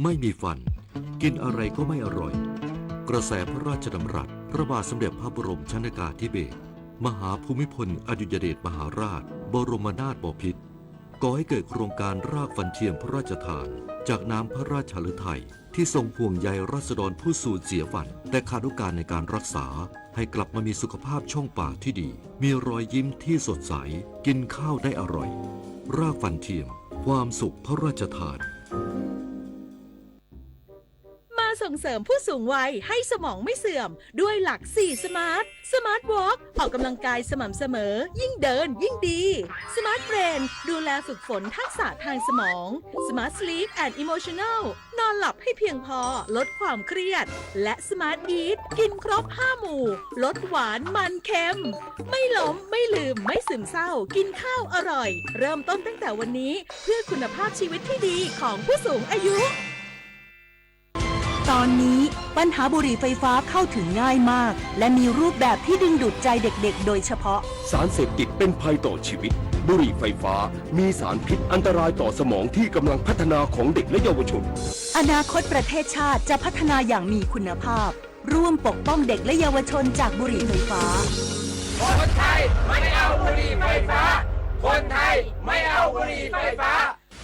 ไม่มีฟัน กินอะไรก็ไม่อร่อย กระแสพระราชดำรัส พระบาทสมเด็จพระบรมชนกาธิเบศร มหาภูมิพลอดุลยเดชมหาราช บรมนาถบพิตร ก่อให้เกิดโครงการรากฟันเทียมพระราชทาน จากน้ำพระราชฤทัย ที่ทรงห่วงใยราษฎรผู้สูญเสียฟัน แต่ขาดโอกาสในการรักษา ให้กลับมามีสุขภาพช่องปากที่ดี มีรอยยิ้มที่สดใส กินข้าวได้อร่อย รากฟันเทียม ความสุขพระราชทาน มาส่งเสริมผู้สูงวัยให้สมองไม่เสื่อมด้วยหลักสี่ Smart Smart Walk ออกกำลังกายสม่ำเสมอ ยิ่งเดินยิ่งดี Smart Brain ดูแลฝึกฝนทักษะทางสมอง Smart Sleep and Emotional นอนหลับให้เพียงพอ ลดความเครียด และ Smart Eat กินครบห้าหมู่ ลดหวานมันเค็ม ไม่ล้ม ไม่ลืม ไม่ซึมเศร้า กินข้าวอร่อย เริ่มต้นตั้งแต่วันนี้ เพื่อคุณภาพชีวิตที่ดีของผู้สูงอายุ ตอนนี้ปัญหาบุหรี่ไฟฟ้าเข้าถึงง่ายมาก และมีรูปแบบที่ดึงดูดใจเด็กๆ โดยเฉพาะ สารเสพติดเป็นภัยต่อชีวิต บุหรี่ไฟฟ้า มีสารพิษอันตรายต่อสมองที่กำลังพัฒนาของเด็กและเยาวชน อนาคตประเทศชาติจะพัฒนาอย่างมีคุณภาพ ร่วมปกป้องเด็กและเยาวชนจากบุหรี่ไฟฟ้า คนไทยไม่เอาบุหรี่ไฟฟ้า คนไทยไม่เอาบุหรี่ไฟฟ้า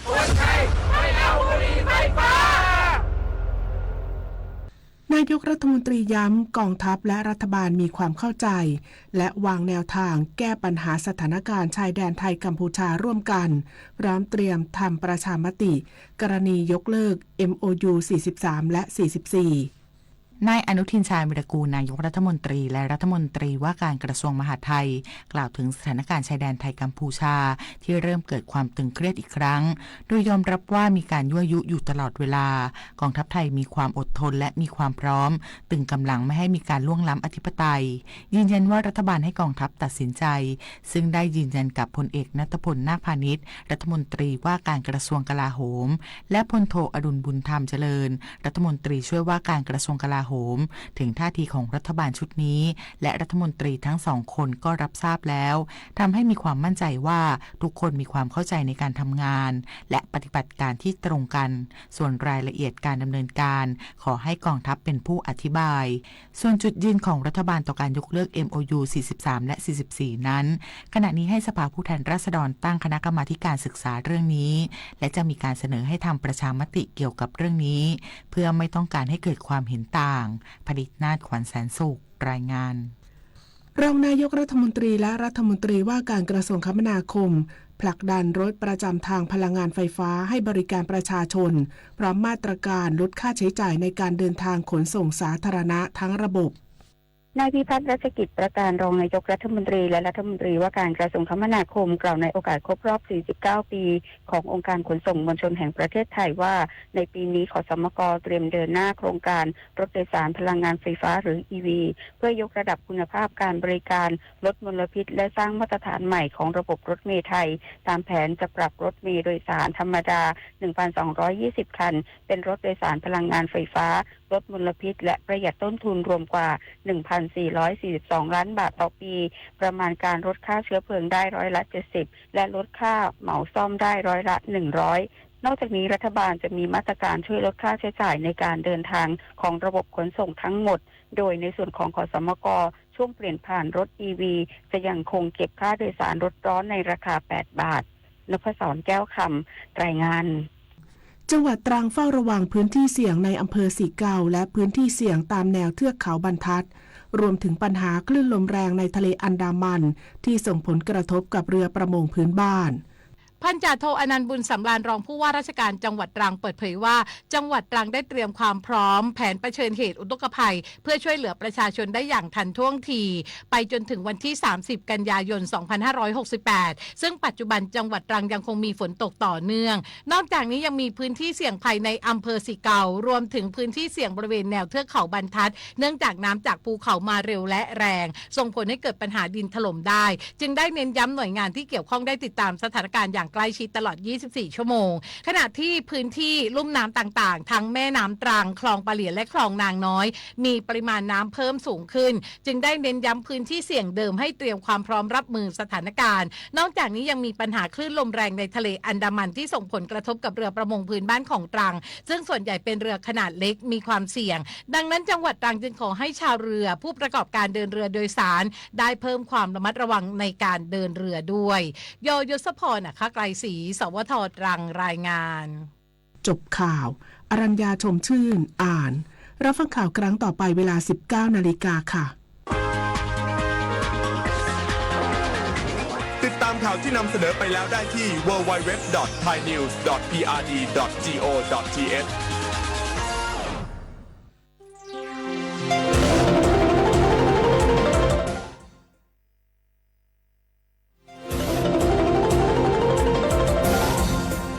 คนไทยไม่เอาบุหรี่ไฟฟ้า นายกรัฐมนตรีย้ำ กองทัพและรัฐบาลมีความเข้าใจ และวางแนวทางแก้ปัญหาสถานการณ์ชายแดนไทยกัมพูชาร่วมกัน พร้อมเตรียมทำประชามติ กรณียกเลิก เอ็มโอยู สี่สิบสาม และ สี่สิบสี่ นายอนุทิน ชาญวีรกูร นายกรัฐมนตรี และรัฐมนตรีว่าการกระทรวงมหาดไทย กล่าวถึงสถานการณ์ชายแดนไทยกัมพูชา ที่เริ่มเกิดความตึงเครียดอีกครั้ง โดยยอมรับว่ามีการยั่วยุอยู่ตลอดเวลา กองทัพไทยมีความอดทนและมีความพร้อม ตึงกำลังไม่ให้มีการล่วงล้ำอธิปไตย ยืนยันว่ารัฐบาลให้กองทัพตัดสินใจ ซึ่งได้ยืนยันกับพลเอกณัฐพล นาคพานิช รัฐมนตรีว่าการกระทรวงกลาโหม และพลโทอดุล บุญธรรมเจริญ รัฐมนตรีช่วยว่าการกระทรวงกลาโหม ถึงท่าทีของรัฐบาลชุดนี้ และรัฐมนตรีทั้งสองคนก็รับทราบแล้ว ทำให้มีความมั่นใจว่าทุกคนมีความเข้าใจในการทำงาน และปฏิบัติการที่ตรงกัน ส่วนรายละเอียดการดำเนินการ ขอให้กองทัพเป็นผู้อธิบาย ส่วนจุดยืนของรัฐบาลต่อการยกเลิก เอ็มโอยู สี่สิบสาม และ สี่สิบสี่ นั้น ขณะนี้ให้สภาผู้แทนราษฎรตั้งคณะกรรมาธิการศึกษาเรื่องนี้ และจะมีการเสนอให้ทำประชามติเกี่ยวกับเรื่องนี้ เพื่อไม่ต้องการให้เกิดความเห็นต่าง ผลิตนาถ ขวัญแสนสุข รายงาน รองนายกรัฐมนตรีและรัฐมนตรีว่าการกระทรวงคมนาคม ผลักดันรถประจำทางพลังงานไฟฟ้าให้บริการประชาชน พร้อมมาตรการลดค่าใช้จ่ายในการเดินทางขนส่งสาธารณะทั้งระบบ นายพิพัฒน์ รัชกิจประการ รองนายกรัฐมนตรีและรัฐมนตรีว่าการกระทรวงคมนาคม กล่าวในโอกาสครบรอบ สี่สิบเก้า ปี ขององค์การขนส่งมวลชนแห่งประเทศไทยว่า ในปีนี้ ขสมก เตรียมเดินหน้าโครงการรถโดยสารพลังงานไฟฟ้าหรือ อีวี เพื่อยกระดับคุณภาพการบริการ ลดมลพิษ และสร้างมาตรฐานใหม่ของระบบรถเมล์ไทย ตามแผนจะปรับรถเมล์โดยสารธรรมดา หนึ่งพันสองร้อยยี่สิบ คัน เป็นรถโดยสารพลังงานไฟฟ้า ลดมลพิษ และประหยัดต้นทุนรวมกว่า หนึ่งพันสี่ร้อยสี่สิบสอง ล้านบาทต่อปี ประมาณการลดค่าเชื้อเพลิงได้ร้อยละ เจ็ดสิบ และลดค่าเหมาซ่อมได้ร้อยละ หนึ่งร้อย นอกจากนี้รัฐบาลจะมีมาตรการช่วยลดค่าใช้จ่ายในการเดินทางของระบบขนส่งทั้งหมด โดยในส่วนของ ขสมก ช่วงเปลี่ยนผ่านรถ อีวี จะยังคงเก็บค่าโดยสารรถร้อนในราคา แปด บาท นพศร แก้วคำ รายงาน จังหวัดตรังเฝ้าระวังพื้นที่เสี่ยงในอำเภอสิเกาและพื้นที่เสี่ยงตามแนวเทือกเขาบรรทัด รวมถึงปัญหาคลื่นลมแรงในทะเลอันดามัน ที่ส่งผลกระทบกับเรือประมงพื้นบ้าน พันจ่าโท อนันต์ บุญสำราญ รองผู้ว่าราชการจังหวัดตรังเปิดเผยว่า จังหวัดตรังได้เตรียมความพร้อมแผนเผชิญเหตุอุทกภัย เพื่อช่วยเหลือประชาชนได้อย่างทันท่วงที ไปจนถึงวันที่ สามสิบ กันยายน สองพันห้าร้อยหกสิบแปด ซึ่งปัจจุบันจังหวัดตรังยังคงมีฝนตกต่อเนื่อง นอกจากนี้ยังมีพื้นที่เสี่ยงภัยในอำเภอสิเกา รวมถึงพื้นที่เสี่ยงบริเวณแนวเทือกเขาบรรทัด เนื่องจากน้ำจากภูเขามาเร็วและแรง ส่งผลให้เกิดปัญหาดินถล่มได้ จึงได้เน้นย้ำหน่วยงานที่เกี่ยวข้องได้ติดตามสถานการณ์อย่าง ใกล้ชิดตลอด ยี่สิบสี่ ชั่วโมง ขณะที่พื้นที่ลุ่มน้ำต่างๆ ทั้งแม่น้ำตรัง คลองปาเหลีย และคลองนางน้อย มีปริมาณน้ำเพิ่มสูงขึ้น จึงได้เน้นย้ำพื้นที่เสี่ยงเดิมให้เตรียมความพร้อมรับมือสถานการณ์ นอกจากนี้ยังมีปัญหาคลื่นลมแรงในทะเลอันดามันที่ส่งผลกระทบกับเรือประมงพื้นบ้านของตรัง ซึ่งส่วนใหญ่เป็นเรือขนาดเล็กมีความเสี่ยง ดังนั้นจังหวัดตรังจึงขอให้ชาวเรือผู้ประกอบการเดินเรือโดยสาร ได้เพิ่มความระมัดระวังในการเดินเรือด้วย ยยศพร อัครไกรศรี สวท ตรัง รายงาน จบข่าว อรัญญา ชมชื่น อ่าน รับฟังข่าวครั้งต่อไปเวลา สิบเก้า นาฬิกาค่ะ ติดตามข่าวที่นำเสนอไปแล้วได้ที่ ดับเบิลยู ดับเบิลยู ดับเบิลยู ดอท ไทยนิวส์ ดอท พีอาร์ดี ดอท จี โอ ดอท ที เอช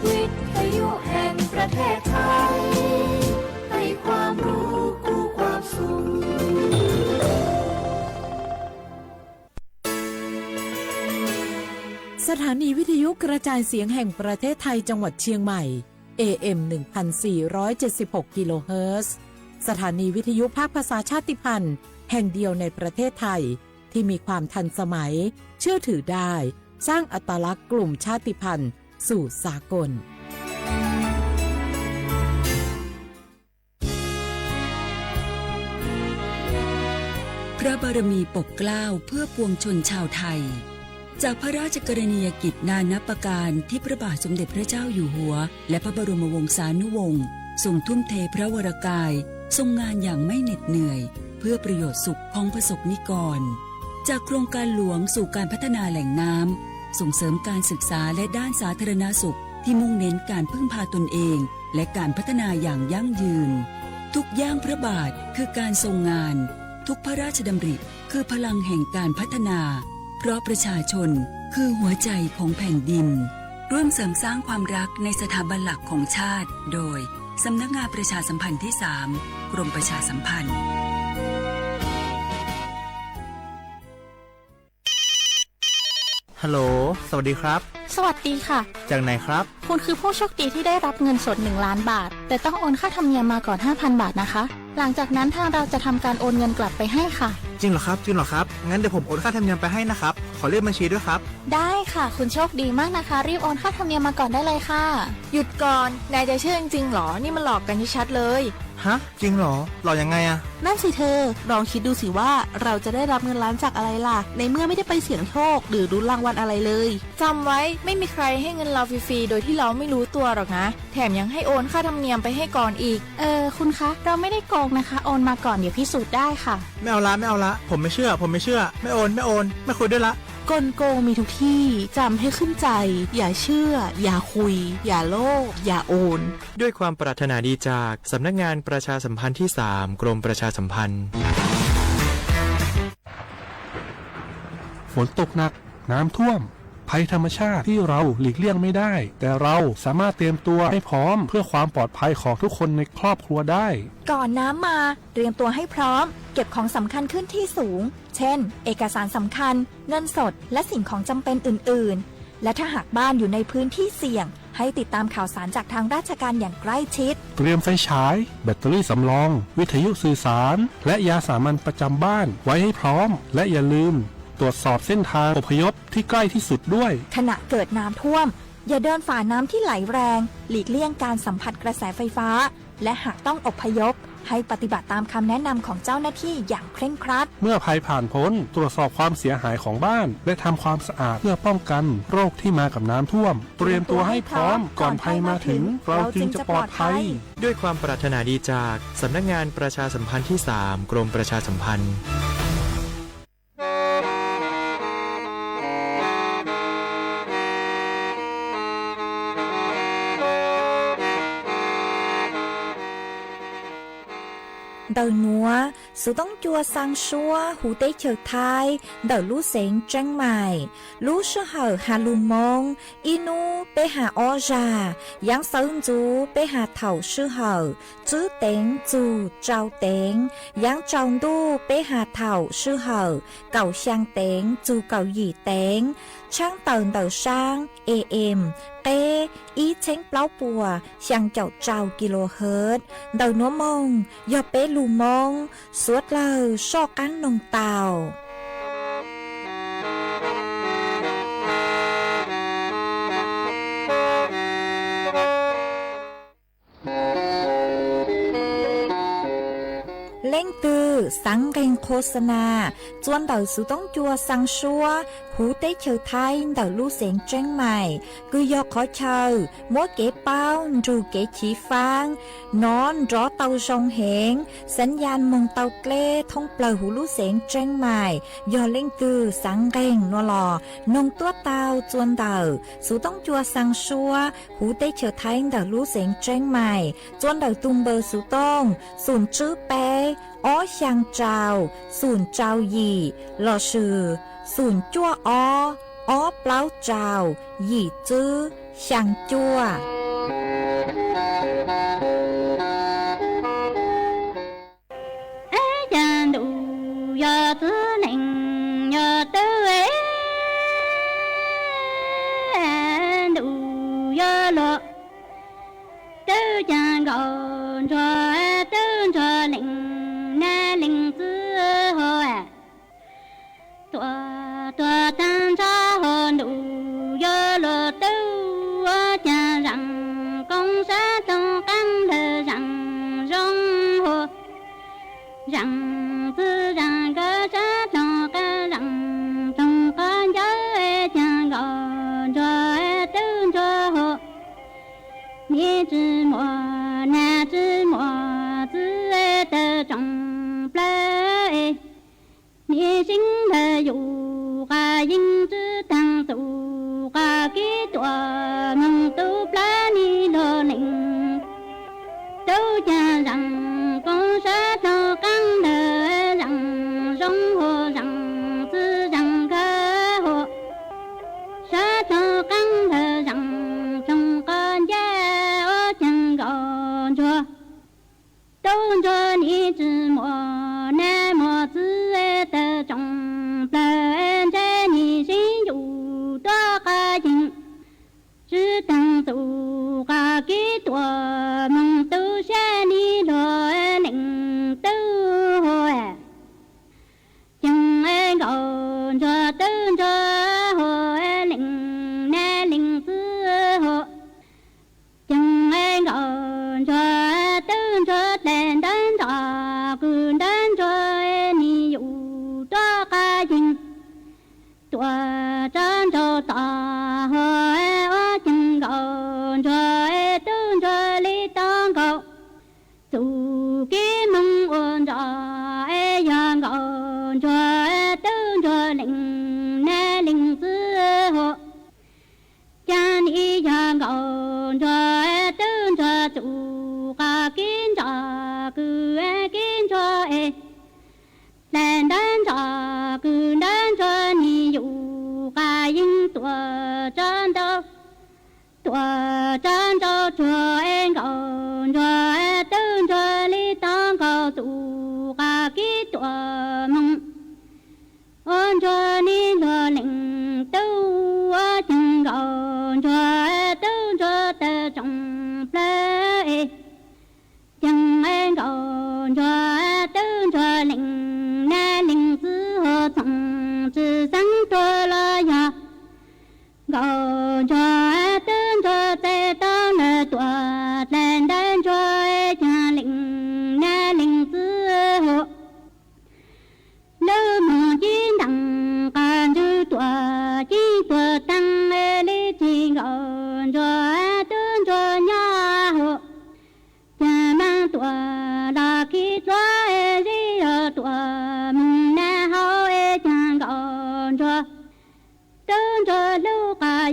วิทยุแห่งประเทศไทย ให้ความรู้คู่ความสุข สถานีวิทยุกระจายเสียงแห่งประเทศไทยจังหวัดเชียงใหม่ เอ เอ็ม หนึ่งพันสี่ร้อยเจ็ดสิบหก กิโลเฮิรตซ์ สถานีวิทยุภาคภาษาชาติพันธุ์แห่งเดียวในประเทศไทย ที่มีความทันสมัย เชื่อถือได้ สร้างอัตลักษณ์กลุ่มชาติพันธุ์สู่สากล พระบารมีปกเกล้าเพื่อปวงชนชาวไทย จากพระราชกรณียกิจนานับประการที่พระบาทสมเด็จพระเจ้าอยู่หัว และพระบรมวงศานุวงศ์ทรงทุ่มเทพระวรกาย ทรงงานอย่างไม่เหน็ดเหนื่อย เพื่อประโยชน์สุขของประสบนิกร จากโครงการหลวงสู่การพัฒนาแหล่งน้ำ ส่งเสริมการศึกษาและด้านสาธารณสุข ที่มุ่งเน้นการพึ่งพาตนเอง และการพัฒนาอย่างยั่งยืน ทุกย่างพระบาทคือการทรงงาน ทุกพระราชดำริคือพลังแห่งการพัฒนา เพราะประชาชนคือหัวใจของแผ่นดิน ร่วมเสริมสร้างความรักในสถาบันหลักของชาติ โดย สำนักงานประชาสัมพันธ์ที่สาม กรมประชาสัมพันธ์ ฮัลโหล สวัสดีครับ สวัสดีค่ะ จากไหนครับ คุณคือผู้โชคดีที่ได้รับเงินสด หนึ่งล้านบาท แต่ต้องโอนค่าธรรมเนียมมาก่อน ห้าพันบาทนะคะ หลังจากนั้นทางเราจะทำการโอนเงินกลับไปให้ค่ะ จริงเหรอครับ จริงเหรอครับ งั้นเดี๋ยวผมโอนค่าธรรมเนียมไปให้นะครับ ขอเลขบัญชีด้วยครับ ได้ค่ะ คุณโชคดีมากนะคะ รีบโอนค่าธรรมเนียมมาก่อนได้เลยค่ะ หยุดก่อน นายจะเชื่อจริงๆหรอ นี่มันหลอกกันชัดๆเลย ฮะ จริงเหรอ หลอกยังไงอะ นั่นสิเธอ ลองคิดดูสิว่าเราจะได้รับเงินล้านจากอะไรล่ะ ในเมื่อไม่ได้ไปเสี่ยงโชคหรือลุ้นรางวัลอะไรเลย จำไว้ ไม่มีใครให้เงินเราฟรีๆโดยที่เราไม่รู้ตัวหรอกนะ แถมยังให้โอนค่าธรรมเนียมไปให้ก่อนอีก เออ คุณคะ เราไม่ได้โกงนะคะ โอนมาก่อน เดี๋ยวพิสูจน์ได้ค่ะ ไม่เอาละ ไม่เอาละ ผมไม่เชื่อ ผมไม่เชื่อ ไม่โอน ไม่โอน ไม่คุยด้วยละ กลโกงมีทุกที่ จำให้ขึ้นใจ อย่าเชื่อ อย่าคุย อย่าโลภ อย่าโอน ด้วยความปรารถนาดีจากสำนักงานประชาสัมพันธ์ที่สาม กรมประชาสัมพันธ์ ฝนตกหนัก น้ำท่วม ภัยธรรมชาติที่เราหลีกเลี่ยงไม่ได้ แต่เราสามารถเตรียมตัวให้พร้อมเพื่อความปลอดภัยของทุกคนในครอบครัวได้ ก่อนน้ำมา เตรียมตัวให้พร้อม เก็บของสำคัญขึ้นที่สูง เช่น เอกสารสำคัญ เงินสด และสิ่งของจำเป็นอื่นๆ และถ้าหากบ้านอยู่ในพื้นที่เสี่ยง ให้ติดตามข่าวสารจากทางราชการอย่างใกล้ชิด เตรียมไฟฉาย แบตเตอรี่สำรอง วิทยุสื่อสาร และยาสามัญประจำบ้านไว้ให้พร้อม และอย่าลืมตรวจสอบเส้นทางอพยพที่ใกล้ที่สุดด้วย ขณะเกิดน้ำท่วม อย่าเดินฝ่าน้ำที่ไหลแรง หลีกเลี่ยงการสัมผัสกระแสไฟฟ้า และหากต้องอพยพ ให้ปฏิบัติตามคำแนะนำของเจ้าหน้าที่อย่างเคร่งครัด เมื่อภัยผ่านพ้น ตรวจสอบความเสียหายของบ้าน และทำความสะอาดเพื่อป้องกันโรคที่มากับน้ำท่วม เตรียมตัวให้พร้อม ก่อนภัยมาถึง เราจึงจะปลอดภัย ด้วยความปรารถนาดีจากสำนักงานประชาสัมพันธ์ที่สาม กรมประชาสัมพันธ์ ส Ntawm nuav, Xuv Toob Cua xaa suab huv teb chaws Thaib ntawm lub xeev Tseeb Maim. Lub sij hawm has lug Moob, ib nub peb has ob zag, yaav sawv ntxuv peb has thaum sij hawm tswb teev txug tsau teev, yaav tsaus ntuj peb has thaum sij hawm kaum xyaa teev txug kaum yim teev, tshaab tawm ntawm saab A M qeb ib txheeb plaub puas xyaa caum rau kilohertz. Ntawm nuav moog yog peb lug Moob, suav dlawg soj qaab noog tau. Leej twg xaav nqeeg khos xa na txua ntawm Xuv Toob Cua xaa suab huv teb chaws Thaib ntawm lub xeev Tseeb Maim, kws yog qhov chaw muab kev paub nrug kev chiv faab nov nrov tau zoo heev, xaav yaj moog tau dleb thoob plawg huv lub xeev Tseeb Maim. Yog leej twg xaav nqeeg nuav los noog tuab tau txua ntawm Xuv Toob Cua xaa suab huv teb chaws Thaib ntawm lub xeev Tseeb Maim, txua ntawm tug npawb Xuv Toob xoom tswb peb ob xyaa rau xoom rau yim lossis xoom cuaj ob ob plaub rau yim tswb xyaa cuaj. Ab, caag ntuj yog txwv neeg yog twb, ntuj yog luag twb caag nkaus ntsuag, twb ntsuag leej nab leej txwv hab. Tuam tuam taag nrho hab, ntuj yog luag twb ua caag zaam koob sab toog qaab lawg zaam zoo hab. Zaam txwv zaam nkawd sab toog qaab zaam toog qab ncawg caag nkaus ntsuag twb ntsuag hab. Niam tsi muaj nab tsi muaj txwv tawg tsoom plawg, niam seev lawg yug qab yeeb tsi taag txuj qab kev tuam moog tub plawg nim luag leej tub caag zaam koob sab toog qaab lawg zaam zoo hab, zaam txwv zaam nkawd hab. Sab toog qaab lawg zaam toog qab ncawg ua caag nkaus ntsuag tub ntsuag niam tsi muaj nab muaj txwv tawg tsoom plawg, ntshe niam seev yug tuab qab yeeb tsi taag txuj qab kev tuam moog tub sab nim luag leej tub hab. Caag nkaus ntsuag tub ntsuag hab, leej nab leej txwv hab. Caag nkaus ntsuag tub ntsuag dlaim ntawv ntso kws ntawv ntsuag, niam yug tuab qab yeeb tuam tsa nrau tom hab. Ua caag nkaus ntsuag tub ntsuag le tau nkaus txuj kev moog ua ntso, yog nkaus ntsuag tub ntsuag leej nab leej txwv hab. Caag nim yog nkaus ntsuag tub ntsuag txuj qab kev ntso kws kev ntsuag, dlaim ntawv ntso kws ntawv ntsuag, niam yug qab yeeb tuam tsa nrau tuam tsa nrau tsuag, nkaus ntsuag tub ntsuag le tau nkaus txuj qab kev tuam moog ua ntsuag nim luag leej tub. Ua caag nkaus ntsuag tub ntsuag tawg tsoom plawg, caag nkaus ntsuag tub ntsuag leej nab leej txwv hab. Txhoov tsi xeeb tuag los yog nkaus ntsuag tub ntsuag txais tau lawg tuam dlaim ntawv ntsuag, caag leej nab leej txwv hab. Lub moog cib ntaag qab ntswg tuam cib tuam taag, le tsi nkaus ntsuag tub ntsuag nyob hab. Caag maam tuam los khib dluab, zeb yog tuam moog nab hab, caag nkaus ntsuag tub ntsuag lub qab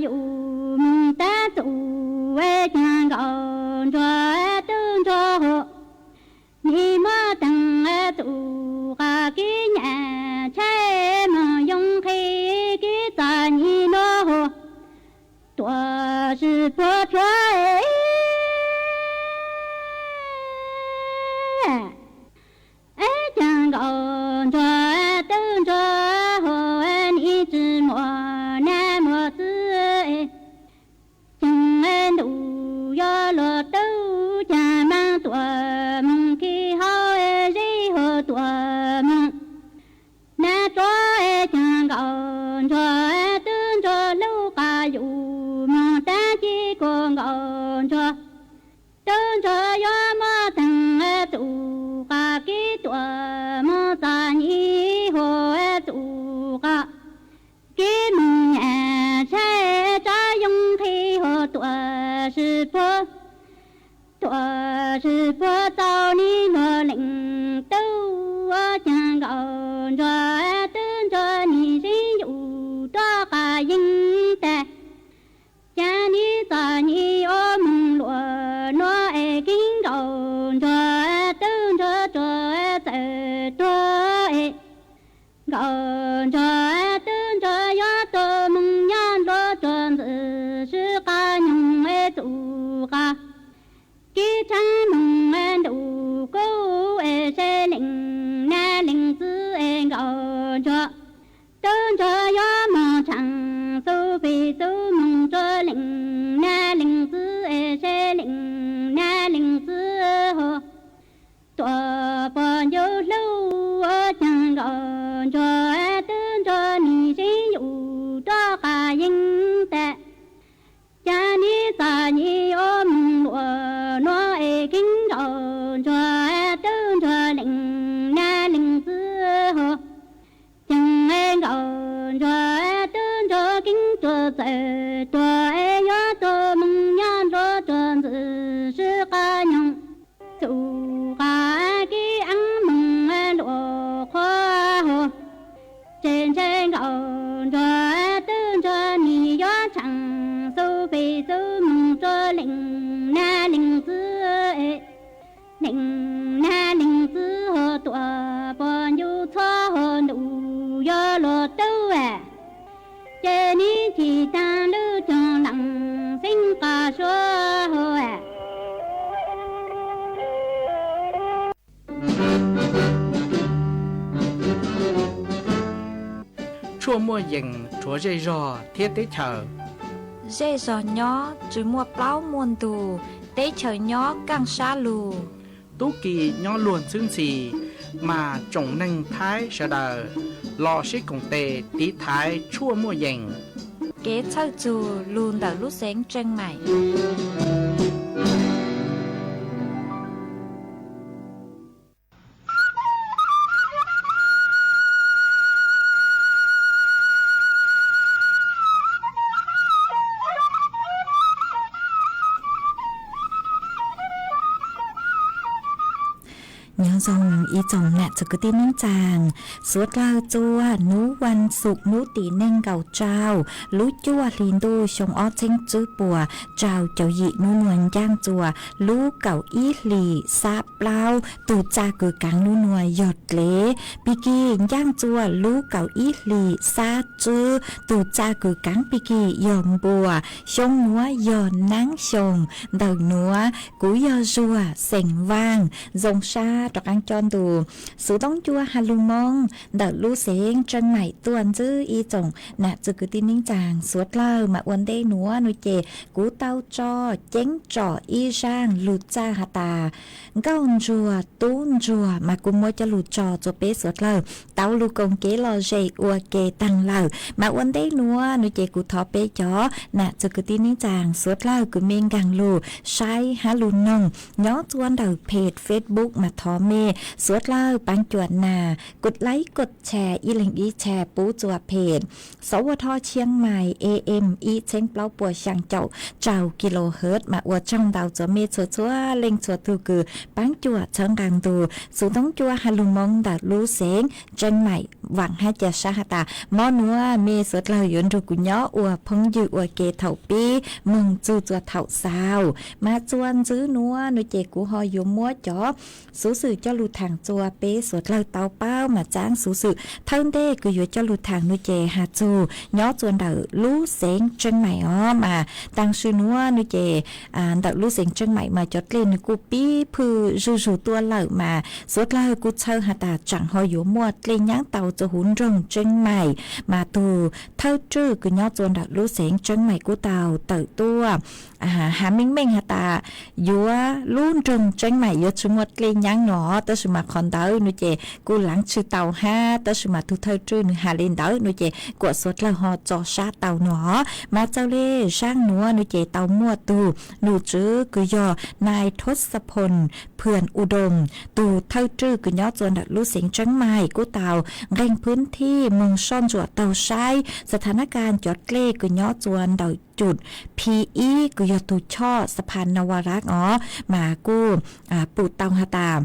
Tuam moog khi hauv zeb hauv tuam moog, nab tsuab caag nkaum ntsuag, tub ntsuag hlub qas yus moog, dlaab ci kuas nkaum ntsuag, tub ntsuag yuav muab theej txuj qas kib tuam moog txom nyem huv txuj qas kib moog nyam tshaib tsaab yoog nqhis huv tuam sib puag. Tuam sib puag txaus nim luag leej tub, caag nkaum ntsuag tub ntsuag nim zeeb yus rov qas yeej tag, caag nim txom nyem ua moog luam nuav es kib nkaum ntsuag tub ntsuag tsuas txawm tuag es, nkaum ntsuag tub ntsuag yuav tuag moog nyob nruab tsuas ntxwg sib qas nyoog es txuj qas kib tshaab moog ntuj kub es seb leej nab leej txwv es nkaum ntsuag tub ntsuag yuav moog tshaaj xub fim xub moog rua leej nab leej txwv es seb leej nab leej txwv hov tuam pog ncu hlub, caag nkaum ntsuag tub ntsuag nim zeeb yus rov qas yeej tag, caag nim txom nyem ua moog luam nuav es kib nkaum ntsuag tub ntsuag leej nab leej txwv hov, caag nkaum ntsuag tub ntsuag kib tsuas txawm tuag es yuav tuag moog nyob nruab tsuas ntxwg sib qas nyoog, txuj qas kib aav moog luam qhuav hov, ces ntshe nkaum ntsuag tub ntsuag nim yuav tshaaj xub fim xub moog rua leej nab leej txwv, leej nab leej txwv hov tuam pog ncu txhua hov ntuj yuav luag tub, ces nim chim taag lub caag laaj xeeb qas suav hov. Tshuaj muaj yees rhuav zej zog thiab teb chaws. Zej zog nyob tsi muaj plaub muaj ntug, teb chaws nyob kaaj sab lug. Tub ki nyob luag ntxhwb ntxhi, mas tsoom neeg Thaib sawv daws los sib koom tes tiv thaiv tshuaj muaj yees. Kev txhawj txug lug ntawm lub xeev Tseej Maim. Nyob zoo ib tsoom nam txiv kwv tij neej tsaa, suav dlawg txua nub vas xuv nub tim neeg nkaum rau lub cuaj hli ntuj xyoo ob txheeb tswb puas rau caum yim nub nuav ncaaj txua lub kaum ib hlis xab plaub tug txaj kws kaav nub nuav yog dlev. Pig kig ncaaj txua lub kaum ib hlis xab tswb tug txaj kws kaav pig kig yog npua. Xyoo nuav yog naab xyoo ntawm nuav. Kuv yog Zuag xeem Vaaj, zoo sab rov qaab coj ntu xuv toob cua ha lug moo ntawm lub xeev Tseej Maim tuaj ntsib ib tsoom nam txiv kwv tij neej tsaa suav dlawg. Mas ua ntej nuav nuav ces kuv tau tso ceeb tsom ib zaaj lug txaj has tas nkauj ntsuag tub ntsuag, mas kuv muab coj lug tso rua peb suav dlawg tau lug koom kev lom zem ua ke taag lawm. Mas ua ntej nuav nuav ces kuv thov peb cov nam txiv kwv tij neej tsaa suav dlawg kws mej nkaag lug saib hab lug noog nyob txua ntawm peg Facebook mas thov mej suav dlawg paab cuam nas kod like kod share ib leeg ib share pub txua peg Sov Ua Tho Chiang Mai A M ib txheeb plaub puas xyaa caum rau kilohertz. Mas ua tsaug ntau txua mej txhua txhua leej txhua tug kws paab cuam txhawb nqaa ntu xuv toob cua ha lug moo ntawm lub xeev Tseej Maim. Vaam hab ca sab has tas mo nuav mej suav dlawg yuav nrug kuv nyob ua phooj ywg ua ke thaum pib moog txug txua thaum xaus. Mas txua ntsib nuav nuav ces kuv ho yuav muab cov xuv xwm coj lug thaam txug peb suav dlawg tau paub mas txav xuv xwm thawj ntej kws yuav coj lug thaam nuav ces has txug nyob txug ntawm lub xeev Tseeb Maim os mas taam sim nuav nuav ces ntawm lub xeev Tseeb Maim mas cov dlej nwg kuj pib phwj zuj zug tuaj lawm mas suav dlawg kuj txhawb has tas tsaam ho yuav muaj dlej nyaab tau txug huv nroog Tseeb Maim mas tug thawj tswj kws nyob txug ntawm lub xeev Tseeb Maim kuj tau tawm tuaj has meej meej has tas yuav lub nroog Tseeb Maim yuav tsi muaj dlej nyaab nuav tab sis mas qhov ntawd nuav ces kuj laav tsi tau hab tab sis mas tug thawj tswj nwg has le ntawd nuav ces kuam suav dlawg ho tso sab tau nuav mas txawm le zaaj nuav nuav ces tau muaj tug nom tswv kws yog nai Thoj Xav Phoos Phwm U Doos tug thawj tswj kws nyob txug ntawm lub xeev Tseeb Maim kuj tau nqeeg phwv thij moog soj ntsuam taug saib xa tha nab kas cov dlej kws nyob txug ntawm cum P ib kws yog tug choj Xav Pha Na Va Ras os mas kuj pum tau has tas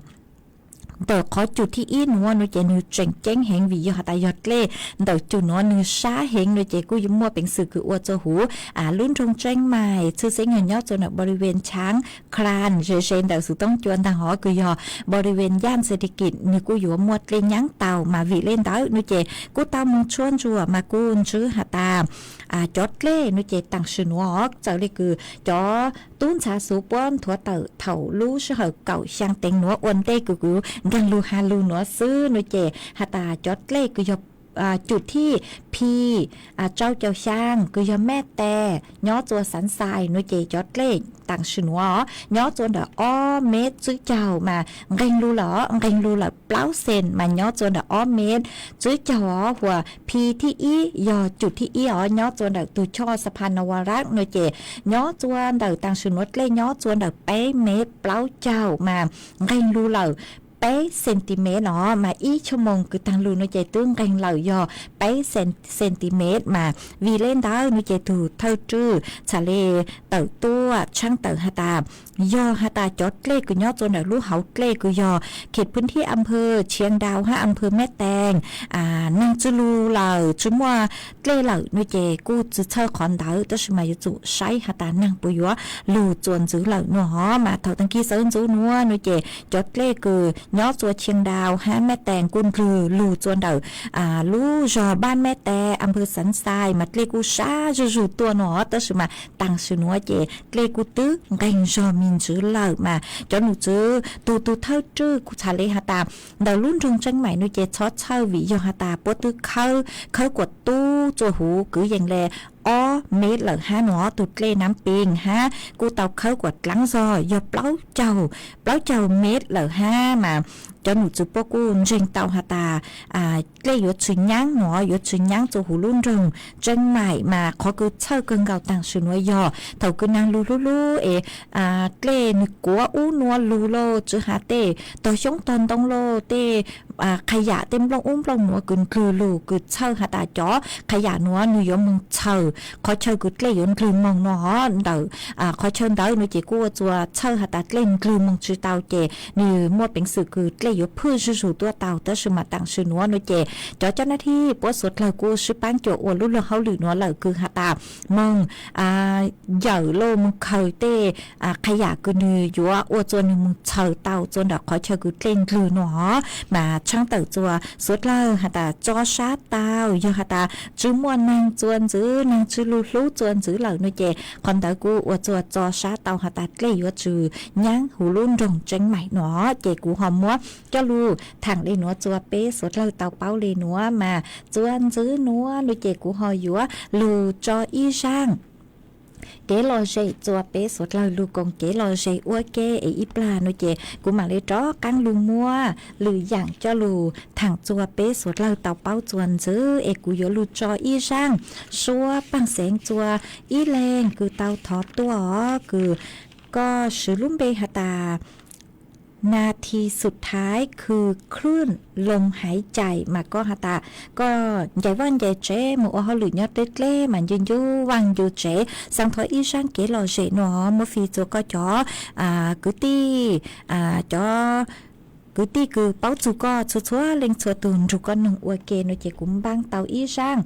ntawm qhov cum thib ib nuav nuav ces nwg tseem ceeb heev vim yog has tas yog dlej ntawm cum nuav nwg sab heev nuav ces kuj muaj peev xwm kws ua txug huv lub nroog Tseeb Maim txhwj xeeb yog nyob txug ntawm npau li ven Chaav Khlaas ze ze ntawm xuv toob cua ntaag hov kws yog npau li ven Yaj Xes Tis Kim nwg kuj yuav muaj dlej nyaab tau mas vim le ntawd nuav ces kuj tau moog tshuaj ntsuam mas kuj ntswb has tas cov dlej nuav ces taam sim nuav txawm le kws cov tub ntxhab xuv puab nthuav tawm thaum lub sij hawm kaum xyaa teev nuav ua ntej kws kuv nkaag lug has lug nuav xwb nuav ces has tas cov dlej kws yog cum thij P rau caum xyaa kws yog Mej Tes nyob txug Xaav Xais nuav ces cov dlej taam sim nuav nyob txug ntawm ob mev tswb caug mas nqeeg lug lawm, nqeeg lug lawm plaub xees mas nyob txug ntawm ob mev tswb caug os. Huas P thib ib yog cum thib ib os nyob txug ntawm tug choj Xav Pha Na Va Ras nuav ces nyob txug ntawm taam sim nuav dlej nyob txug ntawm peb mev plaub caug mas nqeeg lug lawm peb xentimet os mas ib xuab moos kws taag lug nuav ces twb nqeeg lawm yog peb xentimet mas vim le ntawd nuav ces tug thawj tswj txhad le tawm tuaj tshaab tawm has tas yog has tas cov dlej kws nyob txug ntawm lub hauv dlej kws yog khem phwv thib am phaw Tshiab Dau hab am phaw Mej Tes naag tsw lug lawm tsi muaj dlej lawm nuav ces kuj tsi txhawj qhov ntawd tab sis mas yuav tsum saib has tas naag puas yuav lug txuas ntxiv lawm nuav os. Mas thaum taag kig sawv ntxuv nuav nuav ces cov dlej kws nyob txug Tshiab Dau hab Mej Tes kuj ndlwg lug txug ntawm lub zog Npab Mej Tes am phaw Xaav Xais mas dlej kuj sab zuj zug tuaj nuav os tab sis mas taam sim nuav ces dlej kuj twb nqeeg zog me ntsis lawm mas cov nom tswv tug tug thawj tswj kuj txhad le has tas ntawm lub nroog Tseeb Maim nuav ces txhob txhawj vim yog has tas puab twb khawb, khawb kuas tub txuas huv kwv yees le ob mev lawm hab nuav os. Tug dlej Nam Ping hab kuj tau khawb kuas dlaab zog yog plaub caug, plaub caug mev lawm hab mas cov nom tswv puab kuj ntseeg tau has tas dlej yuav tsi nyaab nuav, yuav tsi nyaab txug huv lub nroog Tseeb Maim mas qhov kws txhawj kawg nkaus taam sim nuav yog thaum kws naag lug hlub hlub es dlej nwg kuav ub nuav lug lauj, tsi has tej tog xyoob tog ntoo lauj, tej qha yam tej nplooj ub nplooj nuav kws ndlwg lug kws txhawj has tas cov qha yam nuav nwg yuav moog txhaws qhov chaw kws dlej yuav ndlwg moog nuav os. Ntawm qhov chaw ntawd nuav ces kuj ua txuas txhawj has tas dlej ndlwg moog tsi tau ces nwg muaj peev xwm kws dlej yuav phwj zuj zug tuaj tau tab sis mas taam sim nuav nuav ces cov coj nab thib puab suav dlawg kuj sib paab cuam ua lub luag hauj lwm nuav lawm kws has tas moog yawm lauj, moog khaws tej qha yam kws nwg yuav ua txuas nwg moog txhaws tau txuas ntawm qhov chaw kws dlej ndlwg nuav os. Mas tshaab tawm txuas suav dlawg has tas tso sab tau yog has tas tsi muaj naag txuas ntxiv, naag tsi lug hlub txuas ntxiv lawm nuav ces qhov ntawd kuj ua txuas tso sab tau has tas dlej yuav tsi nyaab huv lub nroog Tseeb Maim nuav ces kuv ho muab coj lug thaam le nuav txuas peb suav dlawg tau paub le nuav mas txuas ntxiv nuav nuav ces kuv ho yuav lug tso ib zaaj kev lom zem txuas peb suav dlawg lug koom kev lom zem ua ke es ib plag nuav ces kuv mam le rov qaab lug muab lwm yaam coj lug thaam txuas peb suav dlawg tau paub txuas ntxiv es kuv yuav lug tso ib zaaj suab paaj xeev txuas ib leeg kws tau thov tuaj os kws koj swv lub npe has tas นาทีสุดท้ายคือคลื่นลมหายใจ mas koj has tas koj ncaim vaaj ncaim tsev moog ua hauj lwm nyob dleb dleb mas ncu ncu vaaj ncu tsev, xaa thov ib zaaj kev lom zem nuav muab fij txuas koj cov kwv tij, cov kwv tij kws paub txug koj txhua txhua leej txhua tug nrug koj noog ua ke no ces kuv npaab tau ib zaaj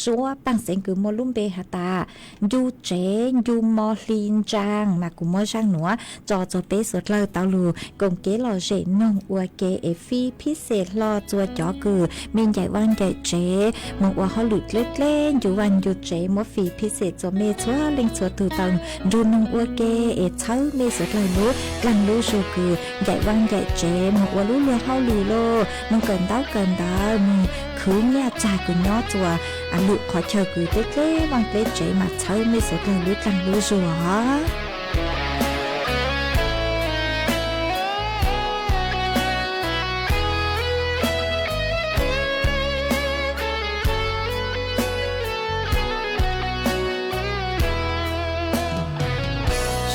suab paaj xeev kws muaj lub npe has tas ncu tsev ncu mo hli ntsaa mas kuv muab zaaj nuav tso txug peb suav dlawg tau lug koom kev lom zem noog ua ke es fij phij xem hlo txua cov kws me ncaim vaaj ncaim tsev moog ua hauj lwm dleb dleb ncu vaaj ncu tsev muab fij phij xem txua mej txhua leej txhua tug tau nrug noog ua ke es txhawb mej suav dlawg lub dlaag lub zug kws ncaim vaaj ncaim tsev moog ua lub luag hauj lwm lauj, moog kawm ntaub kawm ntawv, moog khwv nyaj txag kws nyob txua lwm qhov chaw kws dleb dleb vaaj dleb tsev mas txhawb mej suav dlawg lub dlaag lub zug os.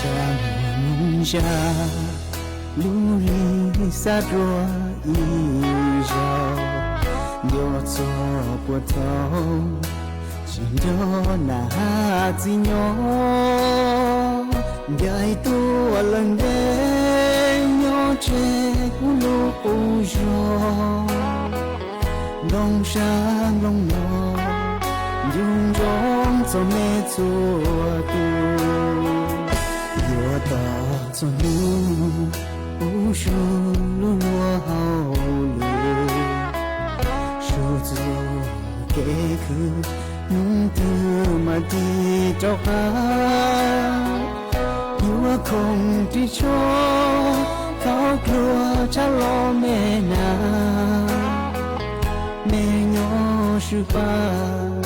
Zag moog zag lub hli xab rua ib zaug, nco txog puag thaum tsis nco nam hab txiv nyob, ncaim tuaj lawm ntej nyob tseg kuv lub qub zog. Nplooj sab nplooj no ncu ntsoov txog mej txhua tug, yuav tos txog nub kuv sub lub luag hauj lwm, sub txuj kev khwv nub twg mas tig rov qab, yuav khoom ris tsho thaub dluag tshab los mej na, mej nyob swb pab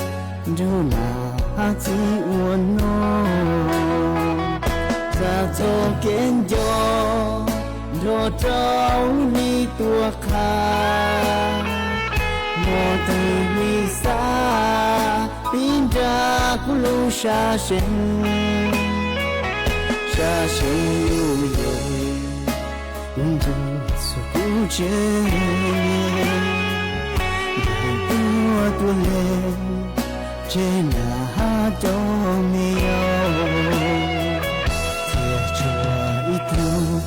nrug nam hab txiv ua noj, txag txoj kev nco nrog rau hli tuaj qha, hmo twg hli xav pib nrag kuv lub sab seev, sab seev lub yees, kuv ntuj txug kuv tsev, ncaim tuaj tuaj le tseg nam hab cov me yau, txhia tsuag ib tug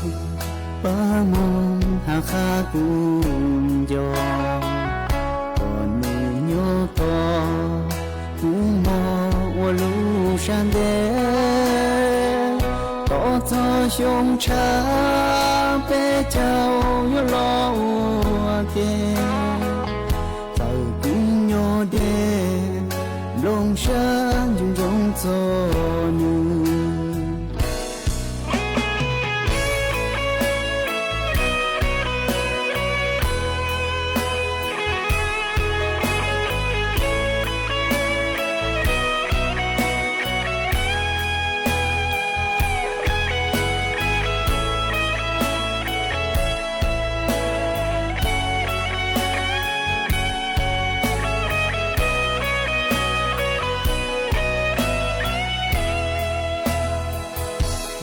pab moog hab qha kuv nco, poj num nyob tos kuv mog ua lub sab ntej, tos txog xyoo tshav peb caug yuav los ua ke, txawm kuv nyob deb nplooj sab ncu ntsoov txog nub.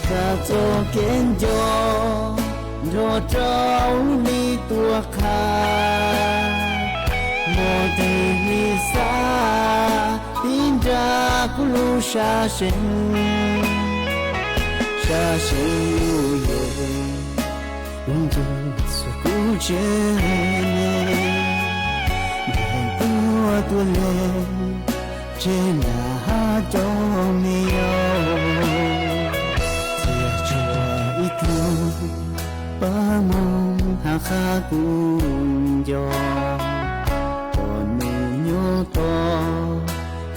Txag txoj kev nco nrog rau hli tuaj qha, hmo twg hli xav pib nrag kuv lub sab seev, sab seev lub yees, kuv ntuj txug kuv tsev, ncaim tuaj tuaj le tseg nam hab cov me yau, txhia tsuag ib tug pab moog hab qha kuv nco, poj num nyob tos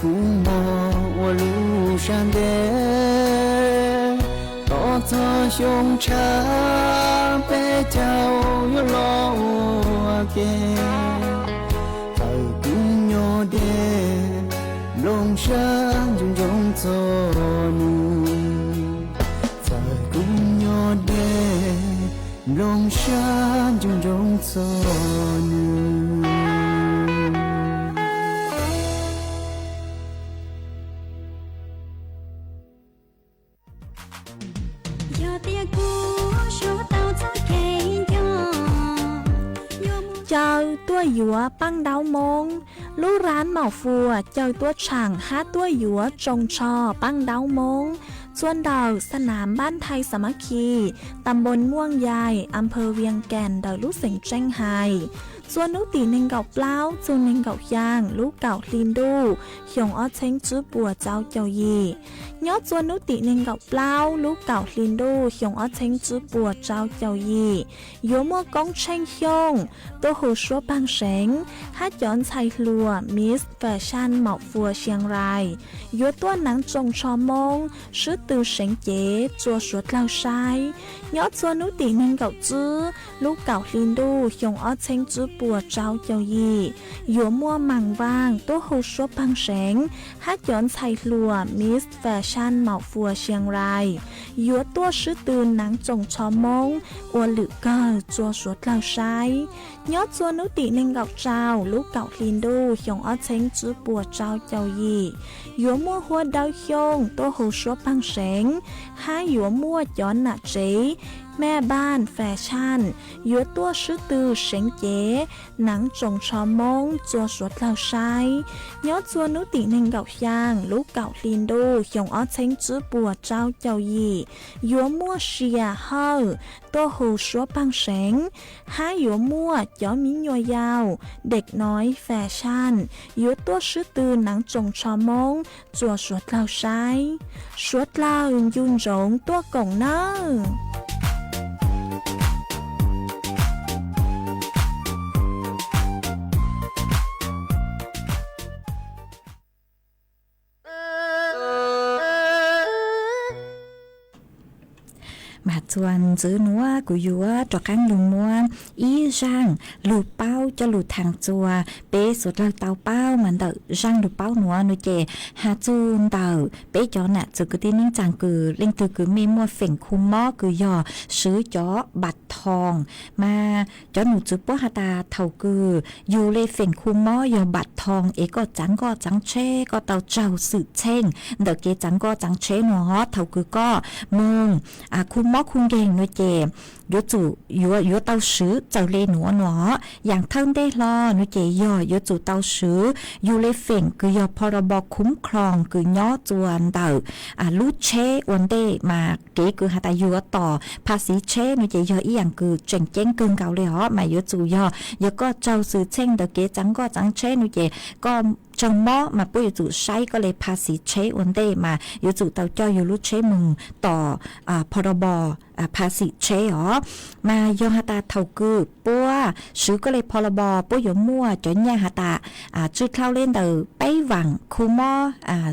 kuv mog ua lub sab ntej, tos txog xyoo tshav peb caug yuav los ua ke, txawm kuv nyob deb nplooj sab ncu ntsoov txog nub, txawm kuv nyob deb nplooj sab ncu ntsoov txog nub. Yog tias kuv suav tau txoj kev nco, caw tuaj yuav Paj Ntaub Moob, lub rab maum fuas caw tuaj tshaam hab tuaj yuav tsoo tsho Paj Ntaub Moob. Txua ntawm xab nam npab thai Xas Mab Khi, tam npoo Muaj Yais, am phawv Vias Kas ntawm lub xeev Tseej Hais. Txua hnub tim nees nkaum plaub txug nees nkaum xyaa lub kaum hli ntuj xyoo ob txheeb tswb puas rau caum yim. Nyob txua hnub tim nees nkaum plaub lub kaum hli ntuj xyoo ob txheeb tswb puas rau caum yim, yuav muaj Koob Tsheej Xyooj tuaj hu suab paag seev, hab cov ntxhais hluas Miss Fashion Maum Fuas Sias Rais yuav tuaj naav tsoom tsho Moob swb tw seev cev rua suav dlawg saib. Nyob txua hnub tim nees nkaum tswb lub kaum hli ntuj xyoo ob txheeb tswb puas rau caum yim, yuav muaj Maam Vaaj tuaj hu suab paag seev, hab cov ntxhais hluas Miss Fashion Maum Fuas Sias Rais yuav tuaj swb tw naav tsoom tsho Moob ua lwm kawg rua suav dlawg saib. Nyob txua hnub tim nees nkaum rau lub kaum hli ntuj xyoo ob txheeb tswb puas rau caum yim, yuav muaj Huab Dawb Xyooj tuaj hu suab paag seev, hab yuav muaj cov nam tsev Mej Npaaj Fashion yuav tuaj swb tw seev cev naav tsoom tsho Moob rua suav dlawg saib. Nyob txua hnub tim nees nkaum xyaa lub kaum hli ntuj xyoo ob txheeb tswb puas rau caum yim, yuav muaj Sias Hawj tuaj hu suab paag seev, hab yuav muaj cov miv nyuas yau Dej Noiv Fashion yuav tuaj swb tw naav tsoom tsho Moob rua suav dlawg saib. Suav dlawg ncu ntsoov tuaj koom nawb. Mas txuas ntxiv nuav kuv yuav rov qaab lug muab ib zaaj lug paub coj lug thaam txuas peb suav dlawg tau paub. Mas ntawm zaaj lug paub nuav nua ces has txug ntawm peb cov nam txiv kwv tij neej tsaa kws leej twg kws mej muaj feem khu mob kws yog swv cov npam thoo. Mas cov num txwv puab has tas thaum kws yug le feem khu mob yog npam thoo es koj txaav nkoj txaav tsheb, koj tau raug xwm txheej ntawm kev txaav nkoj txaav tsheb nua, thaum kws koj moog khu mob khu nkeeg nua ces yuav tsum, yuav, yuav tau swv txawm le nuav nua. Yaam thawj ntej hlo nua ces yog yuav tsum tau swv yug le feem kws yog pho ro bo khum khloo kws nyob txuas ntawm lub tsheb ua ntej. Mas kev kws has tas yug yuav tos pha xiv tsheb nua ces yog ib yaam kws tseem ceeb kawg nkaus le os. Mas yuav tsum yog, yog koj raug xwm txheej ntawm kev txaav nkoj txaav tsheb nua ces koj raug mob mas puab yuav tsum saib koj le pha xiv tsheb ua ntej, mas yuav tsum tau coj yug lub tsheb moog tos pho ro bo pha xiv tsheb os. Mas yog has tas thaum kws puab swv koj le pho ro bo, puab yuav muaj cov nyaj has tas tsw dlhau le ntawm peb vaam khu mob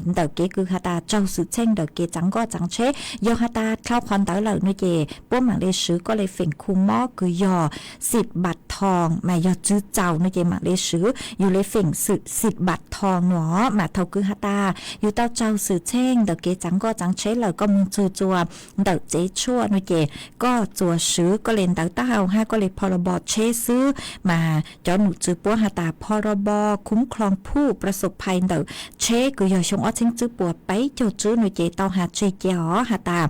ntawm kev kws has tas raug xwm txheej ntawm kev txaav nkoj txaav tsheb. Yog has tas dlhau qhov ntawd lawm nua ces puab maam le swv koj le feem khu mob kws yog xim npam thoo, mas yog tsw txaus nua ces maam le swv yug le feem xim npam thoo nua. Mas thaum kws has tas yug tau raug xwm txheej ntawm kev txaav nkoj txaav tsheb lawm, koj moog txug txuas ntawm tsev tshuaj nua ces koj tsuas swv koj le ntawv taub hau hab koj le pho ro bo tsheb xwb. Mas cov num txwv puab has tas pho ro bo khum khloo phuj pras xo phai ntawm tsheb kws yog xyoo ob txheeb tswb puas peb caug tswb nua ces tau has tseg cia os has tas